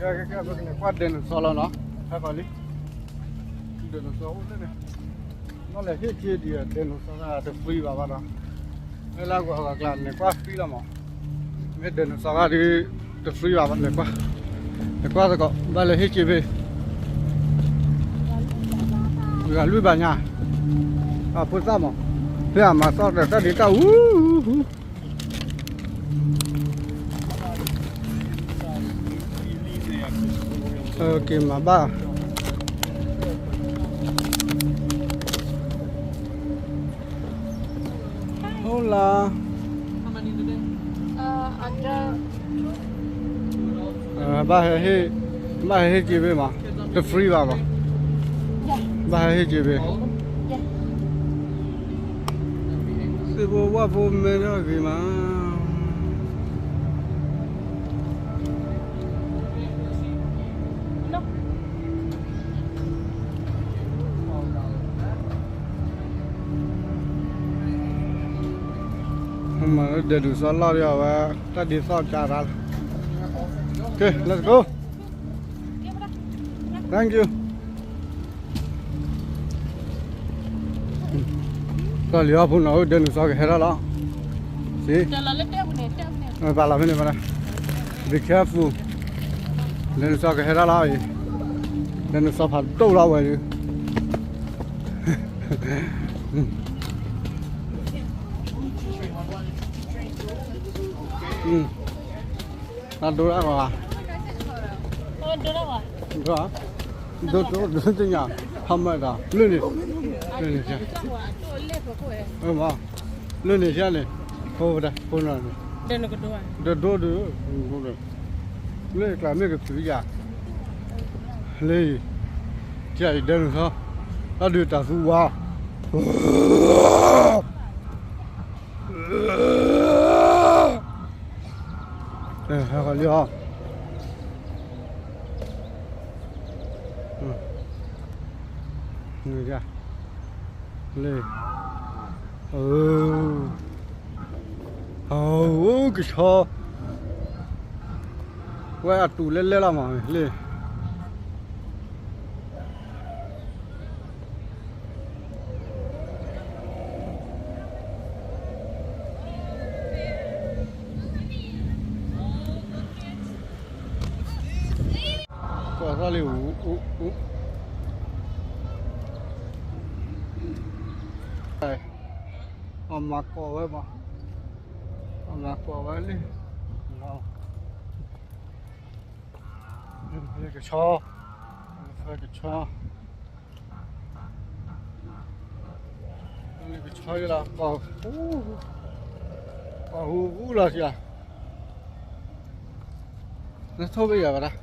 ကဲ ကဲ ကဲ ပကလဲၤကွၢ်ဒဲနိစီလီၤနီၤ, ဟဲဃီၤလံ, ဒဲနိစီအိၣ်လၢန့ၣ်, နီၢ်လဲၤဟ့ၣ်က့ၤဒံး ဒဲနိစီတ free ဘၣ်ဘၣ်ဒီး, မ့ၢ်လၢအဂီၤအဂၤကျါန့ၣ် ကွၢ် free လီၤမး, မ့ၢ်ဒဲနိစီတဒုး တ free ဘၣ်ဘၣ် လဲၤကွၢ်, လဲၤကွၢ်သကိး ဘၣ်လဲၤဟ့ၣ်က့ၤဖဲ ဂၤလွံၢ်ဘၣ်ညါ, အဖိသၣ်မး, ဖဲအမၤသီၣ်ဒီးတၢ်ဒုးတၢ်အူ က့ၤမၤဘၣ်, ဟိလါ, ဘၣ်ဟဲဟ့ၣ်, ဘၣ်ဟဲဟ့ၣ်က့ၤဖဲမး, တ free ဘၣ်မး, ဘၣ်ဟဲဟ့ၣ်က့ၤဖဲ, သ့ၣ်ဖိဝၣ်ဖိမဲထီၣ်ဂ့ၤမး မ့ၢ်လၢဒဲဒုးစီလီၤဒီးအဝဲ တၢ်ဒ်သိးကါရၢ်လီၤ, ကဲ let's go, thank you. ကီၢ်လံၤဟီၣ်ဖိနီၤ ဒဲနိစီကဟဲထီၣ်လီၤ, စံး, ပာ်လီၤဖဲန့ၣ်, be careful, ဒဲနိစီကဟဲထီၣ်လီၤအံၤ, ဒဲနိစီဖးဒိၣ်လီၤဝဲဒုး, တၢ်ဒိတၢ်ဂီၤ, ဒိ, ဒိ, ဒိတညါ, ဟးမၢဒီး လၢန့ၣ်, လၢန့ၣ်, လၢန့ၣ်န့ၣ်, ဖိ, ဖိနီၤန့ၣ်, ဒိဒိဒု, လၢကျါမ့ၢ်ကသုးယၤ, လၢအံၤ, ကဒဲနိစီ, တၢ်ဒုးတၢ်သူဝါ ဟဲဃီၤလံဟီ, လၢ, အ, အ, ကဆီ, ဝဲအတူးလဲလဲလီၤမးလၢ ကီၢ်သီလံ, အမၤကိးဝဲမး, အမၤကိးဝဲလံ, ကဆီ, ကဆီ, ကဆီလီၤ, ပှၤဟူးဟူးလီၤစှၤ, နထိၣ်ဘ့ၣ်ယၤဘၣ်ဒၣ်,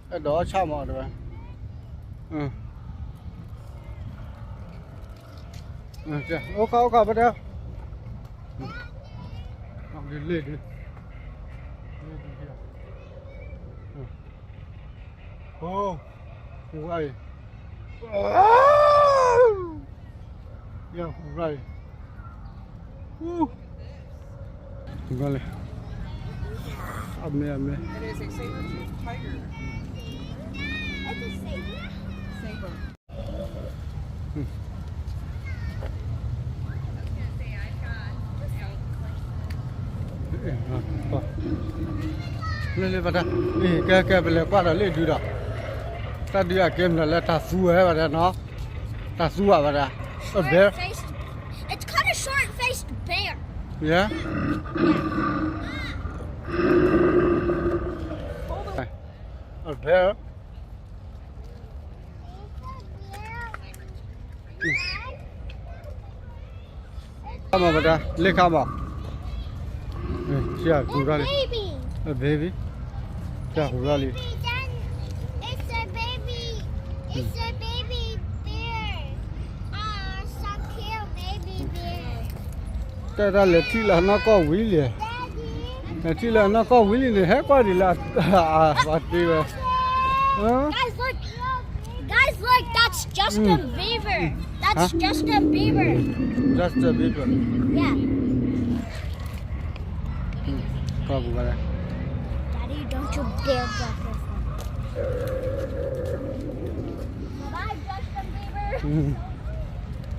အဲၣ်ဒိးဆၣ်မးတဝဲ, အိၣ်ခီအိၣ်ခီပတဲ, လ့ၣ်ဒု, လ့ၣ်ဒု, ဟိ, ဟူးရၣ်အံၤ, ယဟူးရၣ်အံၤ, ဟူး, လဲၤ, အမ့ၢ်အမ့ၢ်, လ့ၣ်လ့ၣ်ဘၣ်တၢ်, ကဲကဲ ပလဲၤကွၢ်ဒီးလ့ၣ်ဒုဒီး, တၢ်ဒုးအကဲမနုၤလဲၣ် တၢ်သူဝဲဘၣ်တၢ်နီၤ, တၢ်သူဝဲဘၣ်တၢ်, a bear, it's called a short-faced bear, yeah, a bear. ခါမးပတၢ် လ့ၣ်ခါမး, ဆရာကူရၣ်လံ, a baby, ဆရာကူရၣ်လံ, baby, တဲတၢ်လဲၤထံၣ်လၢနီၢ်ကီၢ်ဝံၤလံ, လဲၤထံၣ်လၢနီၢ်ကီၢ်ဝံၤလံန့ၣ် ဟဲကွၢ်ဒံးလၢအပှၤတ့ဝဲ, Guys, look. Guys, look. That's Justin Bieber. That's Justin Bieber. Justin Bieber. Yeah. ကီၢ်ပူၤဝဲဒၣ် Daddy, don't you dare drop this one. Bye, Justin Bieber.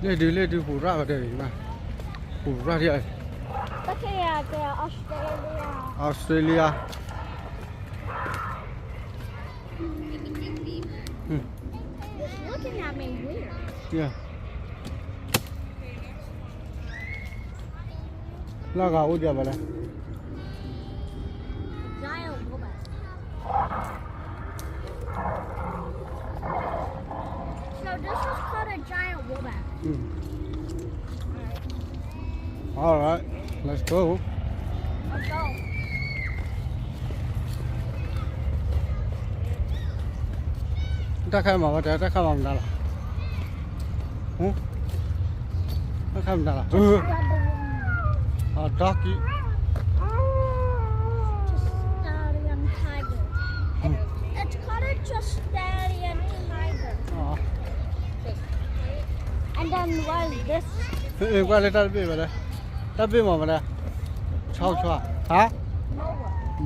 လ့ၣ်ဒု လ့ၣ်ဒု ပူၤရၣ်ဝဲဒၣ် ပူၤရၣ်ဒ် Look at Australia. Australia. It's looking at me weird. Yeah. လၢဂၤအိၣ်ဒံးဘၣ်လဲၣ် Giant wombat. So this is called a giant wombat. All right, let's go. Let's go. တၢ်ခါမၤဝဲတဲ တၢ်ခါမၤမတၤလီၤ တၢ်ခါမတၤလီၤ အ doggy. Australian tiger. It's called a Australian tiger. And then was this ကွၢ်လၢတၢ်တဘ့ၣ်ဝဲလဲၣ် တၢ်ဘ့ၣ်မၤဝဲလဲၣ် ဆီဆီ ဟါ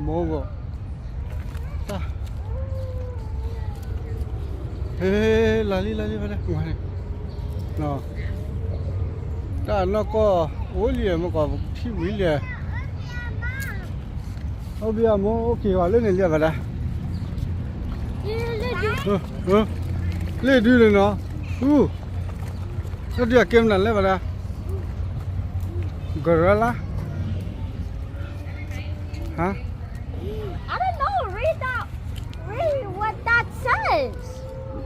Moa. ဟ့ လီၤလံ လီၤလံ ဖဲလဲၣ် တၢ်နီၢ်ကီၢ် အိၣ်လံ မ့ၢ်ကီး ထံဝံၤလံ အိၣ်ဘံၣ်အမိၢ် အိၣ်က့ၤဝဲလၢန့ၣ်လံ ဖဲလဲၣ် လ့ၣ်ဒုန့ၣ်နီၤ အူ တၢ်ဒုးအကဲမနုၤလဲၣ် ဖဲလဲၣ် gorilla. Huh? I don't know. Read that. Read what that says.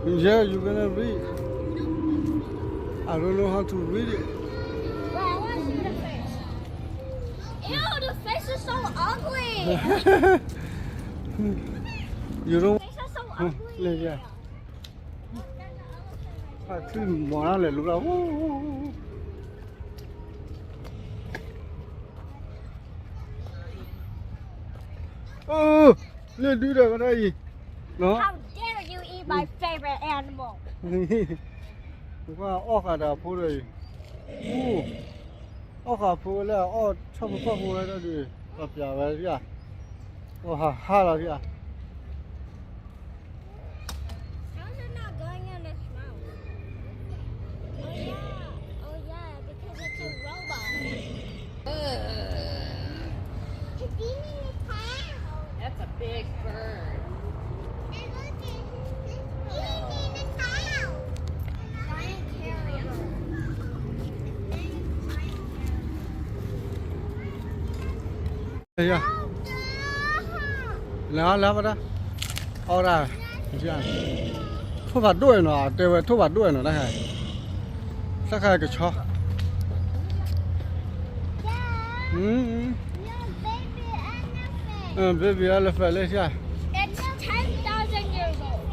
Yeah, you're gonna read. I don't know how to read it. Wait, I want to see the face. Ew, the face is so ugly. You don't. Faces are so ugly. Yeah. အထံၣ်မီၤတၢ်လဲၤလူလီၤ လ့ၣ်ဒုဒီးဝဲဒၣ်အံၤ How dare you eat my favorite animal? ပှၤအီၣ်ဃာ်ဒီးအဖိဒီးအံၤ အီၣ်ဃာ်ဖိလၢအအီၣ်ဆီၣ်ဖိကီၢ်ဖိဝဲဒၣ်ဒီး ပှၤပျးဝဲဒၣ် အီၣ်ဟးဟးလီၤဒၣ် How is it not going in its mouth? Oh yeah, oh yeah, because it's a robot. It's eating its tail. That's a big bird. And look, it's eating its tail. Giant caribou. Giant caribou. လဲၤအီၤ လဲၤအီၤ လဲၤအီၤ ပဒၣ် အီၣ်ဒၣ် ထိၣ်ဖးဒိၣ်နီၤ တဲဝဲထိၣ်ဖးဒိၣ်နီၤ တၢ်ခါ တၢ်ခါကဆီ Baby elephant လၢ It's ten thousand years old.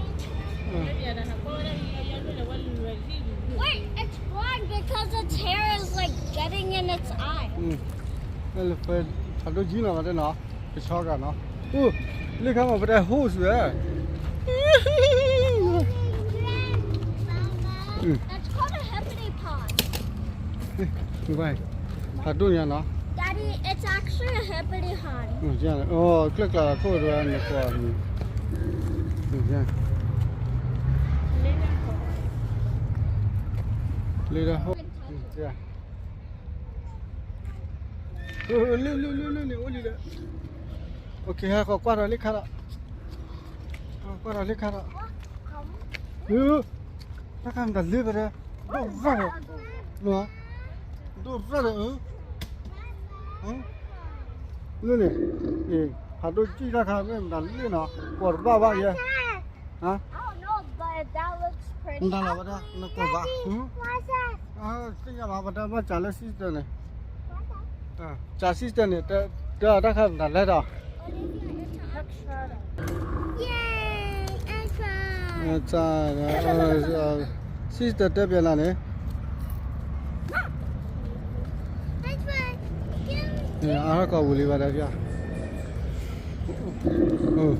Wait, it's blind because its hair is like getting in its eye. Elephant ဖးဒိၣ်ကံနီၤ မတဲနီၤ ကဆီဂၤနီၤ အိၣ် လၢခါမၤပတဲ horse ဝဲ That's called a hemp pod. ဖးဒိၣ်ညါနီၤ Daddy, it's actually a hemp pod. အိၣ် ကျၢၢ်ကျါခိၣ်တဝဲန့ၣ်ကွၢ် လ့ၣ်ဒၣ် ဟိၣ် လ့ၣ်လ့ၣ်လ့ၣ်လ့ၣ်လ့ၣ် အိၣ်လံဒီး OK ဟဲ ကွၢ်ဒီးလ့ၣ်ခါဒီး ကွၢ်ဒီးလ့ၣ်ခါဒီး တၢ်ခါမတၤလ့ၣ်ပတဲ ဒိၣ်ဘၣ်ဒီး ဒိၣ်ဘၣ်ဒီး လ့ၣ်န့ၣ် ဖးဒိၣ်ကံတၢ်ခါမ့ၢ်မတၤလ့ၣ်နီၤ ကွၢ်တဘၣ်ဘၣ်ယဲ I don't know, but that looks pretty. နတၢ်လီၤဝဲဒၣ် နကွၢ်ဘၣ် သ့ၣ်ညါဘၣ် ပတဲဘၣ်စးလၢ sister န့ၣ် စး sister န့ၣ် တဲအတၢ်ခါမတၤလဲၣ်ဒီး Yay, I tried. စး sister တဲပျဲနၤန့ၣ် I tried. အါထီၣ်ကီၢ်ပူၤလံဘၣ်တၢ်ပျၢ် အိၣ်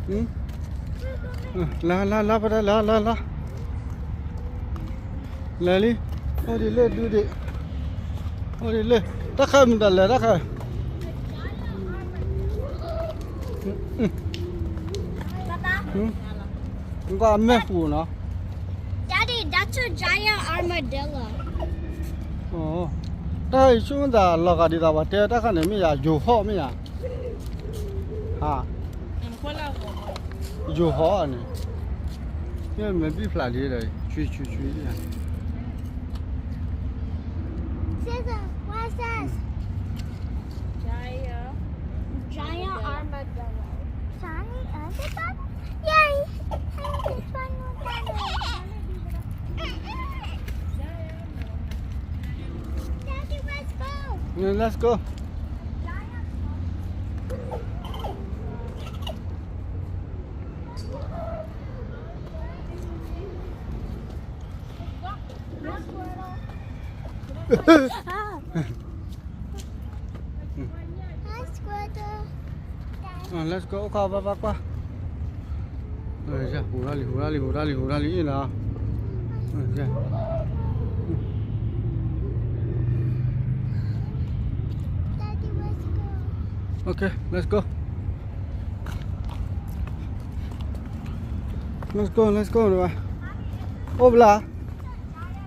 လၢ လၢ လၢ ပတဲ လၢ လၢ လၢ လဲၤလံ, အိၣ်ဒံးလၢဒုဒံး, အိၣ်ဒံးလၢ တၢ်ခါမုၢ်တၢ်လဲၤတၢ်ခါ, ကွၢ်မဲာ်ပူၤနီၤ. Daddy, that's a giant armadillo. တၢ်ဟဲဆိကမိၣ်သးလီၤဂာ်ဒ်သိးပှၤတဲတၢ်ခါန့ၣ်မ့ၢ်ယၤ ယိၤဟီၣ်မ့ၢ်ယၤ, ဟါ, ယိၤဟီၣ်န့ၣ်, မ့ၢ်ဘံၣ်ဖျါလံဒီး ဆွံဆွံဆွံ, Caesar, what's that? Giant armadillo. Giant armadillo? Yeah, this one was better. Daddy, let's go. Yeah, let's go. Let's go, အိၣ်ခီဘၣ်ဘၣ်ကွၢ်, ဟူးထီၣ်လံ ဟူးထီၣ်လံ ဟူးထီၣ်လံ ဟူးထီၣ်လံနီၤ. Okay, let's go. Let's go, let's go. အိၣ်ဘျါ,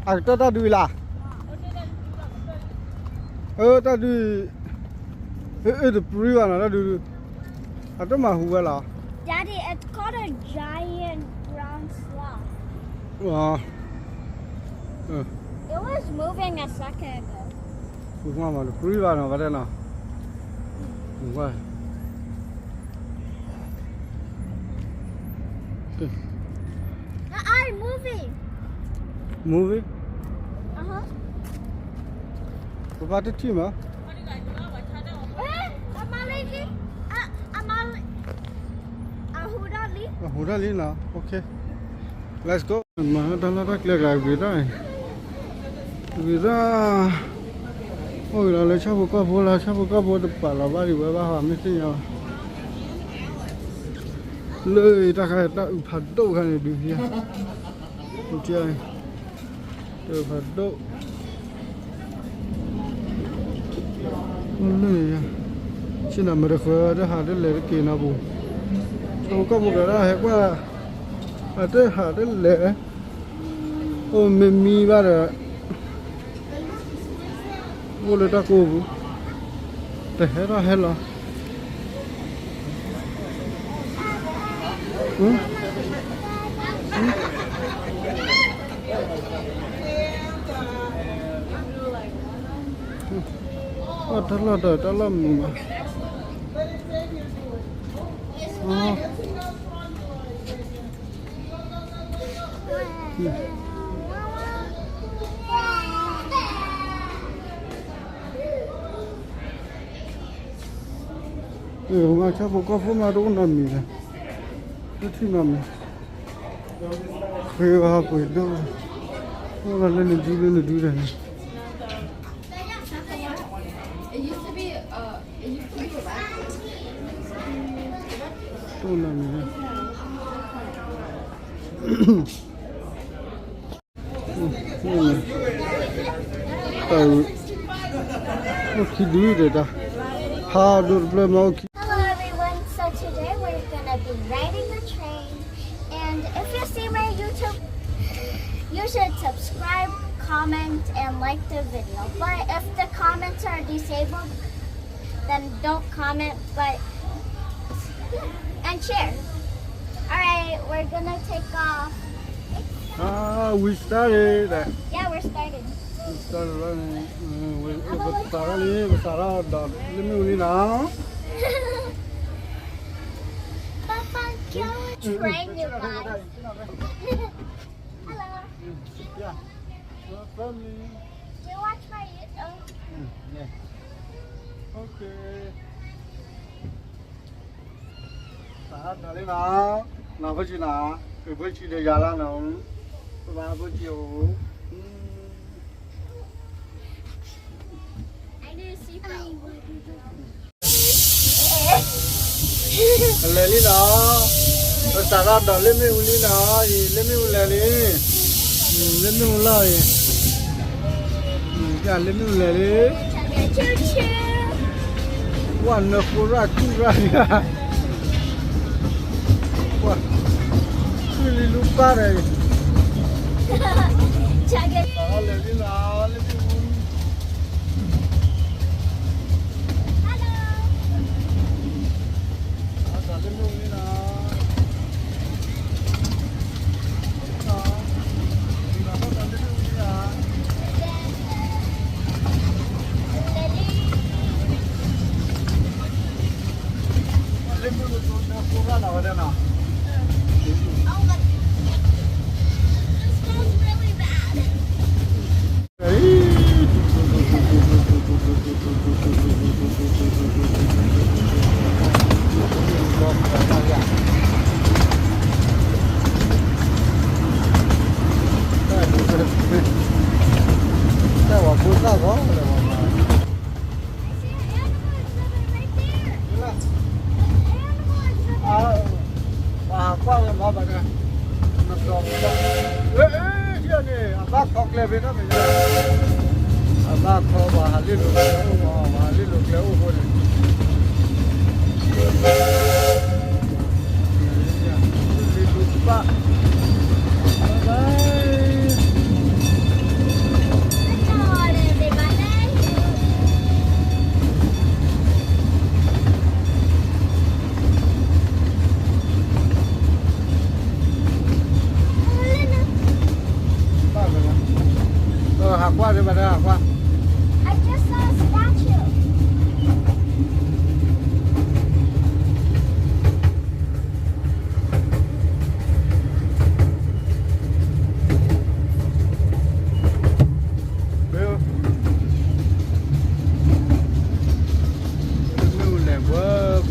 အကတၢၢ်တၢ်ဒုးလၢ်, အတၢ်ဒုး, အတပြံဘၣ်နီၤ တၢ်ဒုး, အတမၤဟူးဝဲလီၤ. Daddy, it's called a giant ground sloth. It was moving a second ago. မၤတပြံဘၣ်နီၤ ဘၣ်တဲနီၤ, ဝဲ Moving. Moving? Uh-huh. ပဘၣ်တထံၣ်မး, အမါလၢ, အမါလၢ, အဟူးထီၣ်လံ, အဟူးထီၣ်လံနီၤ, okay. Let's go. မၤတၢ်လၢတၢ်ကျဲကျါဂ့ၤတၢ်, ဂ့ၤတၢ်, အိၣ်ဂ့ၤလီၤလၢဆၣ်ဖိကီၢ်ဖိလၢ ဆၣ်ဖိကီၢ်ဖိတပာ်လီၤဘၣ်ဒံးဝဲဘၣ်ဟီ မ့ၢ်သ့ၣ်ညါဘၣ်. လၢတၢ်ခါတၢ်အုးဖးဒိၣ်ခါန့ၣ်ဒုး, တၢ်အုးဖးဒိၣ်, အိၣ်လၢ, ဆ့ၣ်နီၤမ့ၢ်တဃၢၤ တဟးတလဲၤတက့ၤနီၤပူၤ, ဆၣ်ဖိကီၢ်ဖိကရၢဟဲကွၢ်, အတဟးတလဲၤ, အိၣ်မ့ၢ်မံဘၣ်ဒီး အိၣ်လၢတၢ်ကိၢ်ပူၤ, တဟဲထီၣ်ဟဲလီၤ. အီၣ်တၢ်လီၢ်ဒီးတၢ်လီၢ်မုာ်မး. မၤဆၣ်ဖိကီၢ်ဖိမးတအိၣ်နီတမံၤလဲၣ်, တထံၣ်နီတမံၤ, ဃ့ဝဲပှ့ၤဒိၣ်, အိၣ်လီၤလၢနဒုလၢနဒုဒီးန့ၣ် တအိၣ်နီတမံၤလဲၣ်. အိၣ်ခံဒုဒီးတၢ်, ဖးဒိၣ်တဖျၢၣ်မးအိၣ်ခံ. Hello everyone, so today we're gonna be riding a train, and if you see my YouTube, you should subscribe, comment, and like the video. But if the comments are disabled, then don't comment, but and share. All right, we're gonna take off. Ah, we started. Yeah, we're starting. We started running. Uh, we, we started, we started, let me win now. Papa, can we train you guys? Hello. Yeah. Family. Do you watch my YouTube? Mm, yeah. Okay. တၢ်ဒ်လံနီၤ, နီၢ်ဖိဆံးနီၤ, ကဘိဆံးဒီးယၤလီၤနီၤ, ပဘၣ်ဖိဆံးအိၣ်, လဲၤလံနီၤ. စးထီၣ်ဒီးလ့ၣ်မ့ၣ်အူလံနီၤ, အံၤ လ့ၣ်မ့ၣ်အူလဲၤလံ, လ့ၣ်မ့ၣ်အူလီၤအံၤ, လ့ၣ်မ့ၣ်အူလဲၤလံ, ပှၤနၢၤဖိရၣ်ကုၢ်ရၣ်လံ, ပှၤ, ကုၢ်လံလူပၢ်ဒီးအံၤ, စးထီၣ်လဲၤလံနီၤ, လ့ၣ်မ့ၣ်အူ ပှၤဟးကွၢ်ဝဲမၤဘၣ်န့ၣ်, နကီၢ်, အ့ အ့ န့ၣ် အဘၣ်ခီကျဲဖဲတၢ်မ့ၢ်, အဘၣ်ခီပှၤဟးလ့ၣ်လိာ်ကျဲအိၣ်မး, ပှၤဟးလ့ၣ်လိာ်ကျဲအိၣ်ဃိန့ၣ်, လ့ၣ်လိာ်ဘၣ် ဟးကွၢ်ဒံးဘၣ်တၢ်ဟးကွၢ်. I just saw a statue. မ့ၣ်အူလဲၤဘှ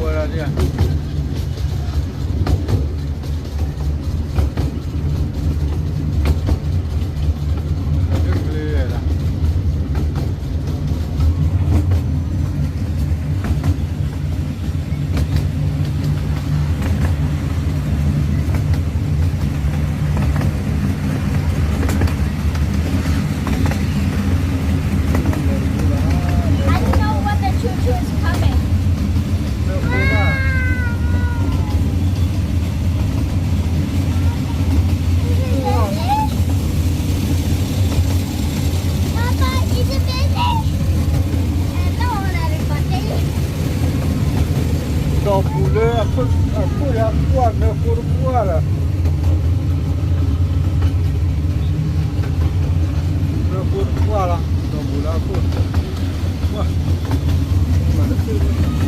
ီဘှီလီၤဒံးဧါ. ဒီးပူၤလၢအခိၣ်ယၤပှၢ် နၢၤဖိတပှၢ်ဒီး, နၢၤဖိတပှၢ်လီၤ, ဒီးပူၤလၢအခိၣ်, ပှၢ်, ပှၢ်လၢ ဝံၤလံ ဝံၤလံ ဝံၤလံ က့ၤလီ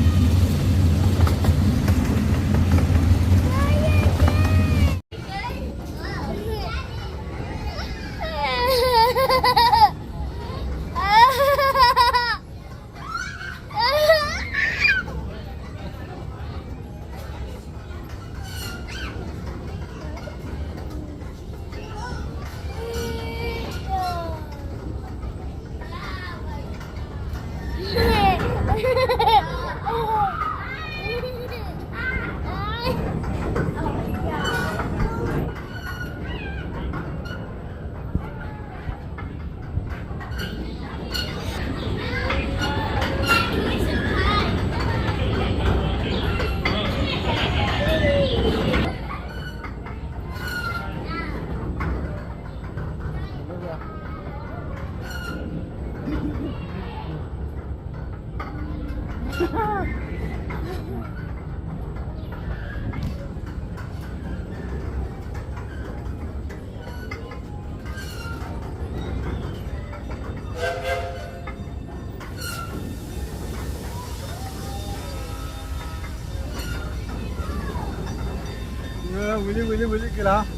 ၤ.